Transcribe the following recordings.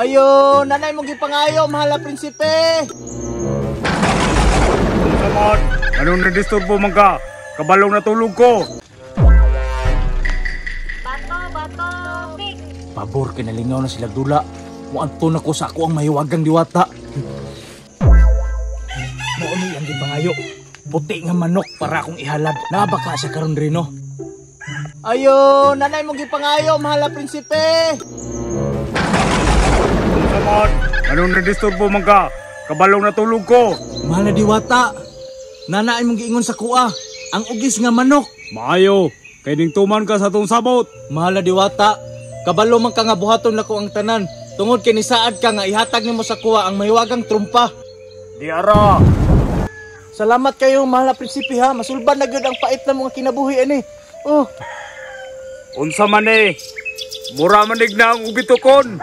Ayo, nanay mong gipangayo, mahal na prinsipe. Unsa man? Anong nadisturbo man ka? Kabalong natulog ko. Bato, bato, pick. Pabor kay nalingaw na sila dula. Muadto na ko sa ako ang mahiwagang diwata. Mao ni ang gipangayo. Puti nga manok para akong ihalad. Nabaka siya karon diri no. Ayo, nanay mong gipangayo, mahal na prinsipe. Unsa man? Anong nadisturbo man ka? Kabalong natulog ko. Mahal na diwata. Nanay mong giingon sa kuha. Ang ugis nga manok. Maayo, kay ning tuman ka sa atong sabot. Mahal na diwata. Kabalo man ka nga buhaton nako ang tanan. Tungod kay nisaad ka nga ihatag nimo sa kuha ang mahiwagang trumpa. Di ara. Salamat kayo, mahal na prinsipe ha. Masulban na gyud ang pait na mga kinabuhi ani. Oh, Unsa man eh? Mura man na ang ubitukon.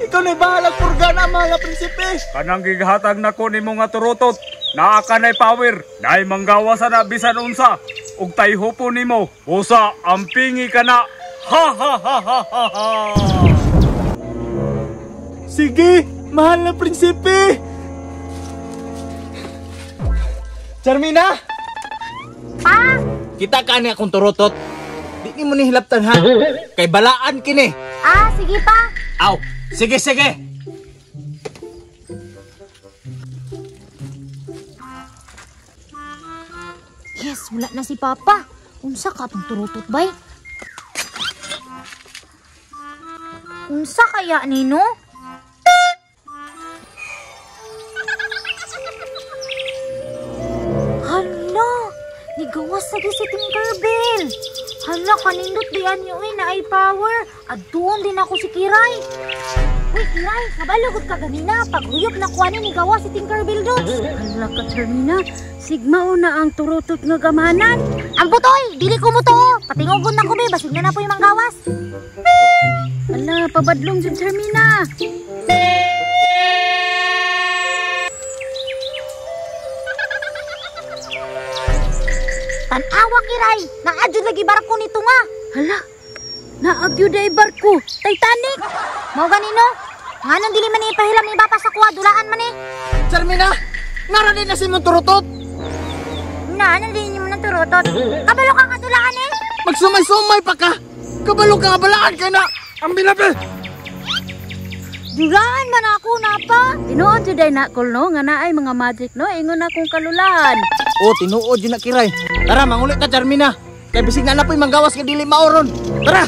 Ikaw na bahalag purga na, mahal na prinsipe. Kanang gihatag nako nimo nga turutot. Naa ka nay power. Nay manggawa sa na bisan unsa. Ug tayhupo nimo. Busa ampingi ka na. Ha ha ha ha ha ha. Sige, mahal na prinsipe. Charmina! Pa? Kita ka ni akong turutot. Di ni mo ni hilabtan ha. Kay balaan kini. Ah, sige pa. Aw, sige sige. Yes, wala na si Papa. Unsa ka atong turutot, bay? Unsa kaya nino? Hala, nigawas lagi si Tinkerbell. Hala, kanindot diyan niyo eh, na ay power. At doon din ako si Kiray. Uy, Kiray, kabalugod ka ganina. Paghuyop na kuha ni nigawas si Tinkerbell doon. Hala ka, Charmina. Sigma na ang turutot nga gamanan. Ang butoy, dili ko mo to. Patingogon na ko be, basig na na po yung manggawas. Hala, pabadlong jud Charmina. Tanawa Kiray, naadyo lagi barko nito nga. Hala, naagyo day barko, Titanic. Mao ganino? Nganong dili man ipahilam ni Papa sa kuha, dulaan man eh. Charmina, nara din na si mong turutot. Na, nandun mo ng turutot. Kabalo ka nga dulaan eh. Magsumay-sumay pa ka. Kabalo ka nga balaan ka na. Ang binabi. Dulaan man ako na pa. Tinuod jud day na kol no nga naay mga magic no, ingon akong kalulahan. Oh, tinuod jud na Kiray. Tara, mangulit ta Charmina. Kay bisig na na po'y manggawas nga dili maoron. Tara.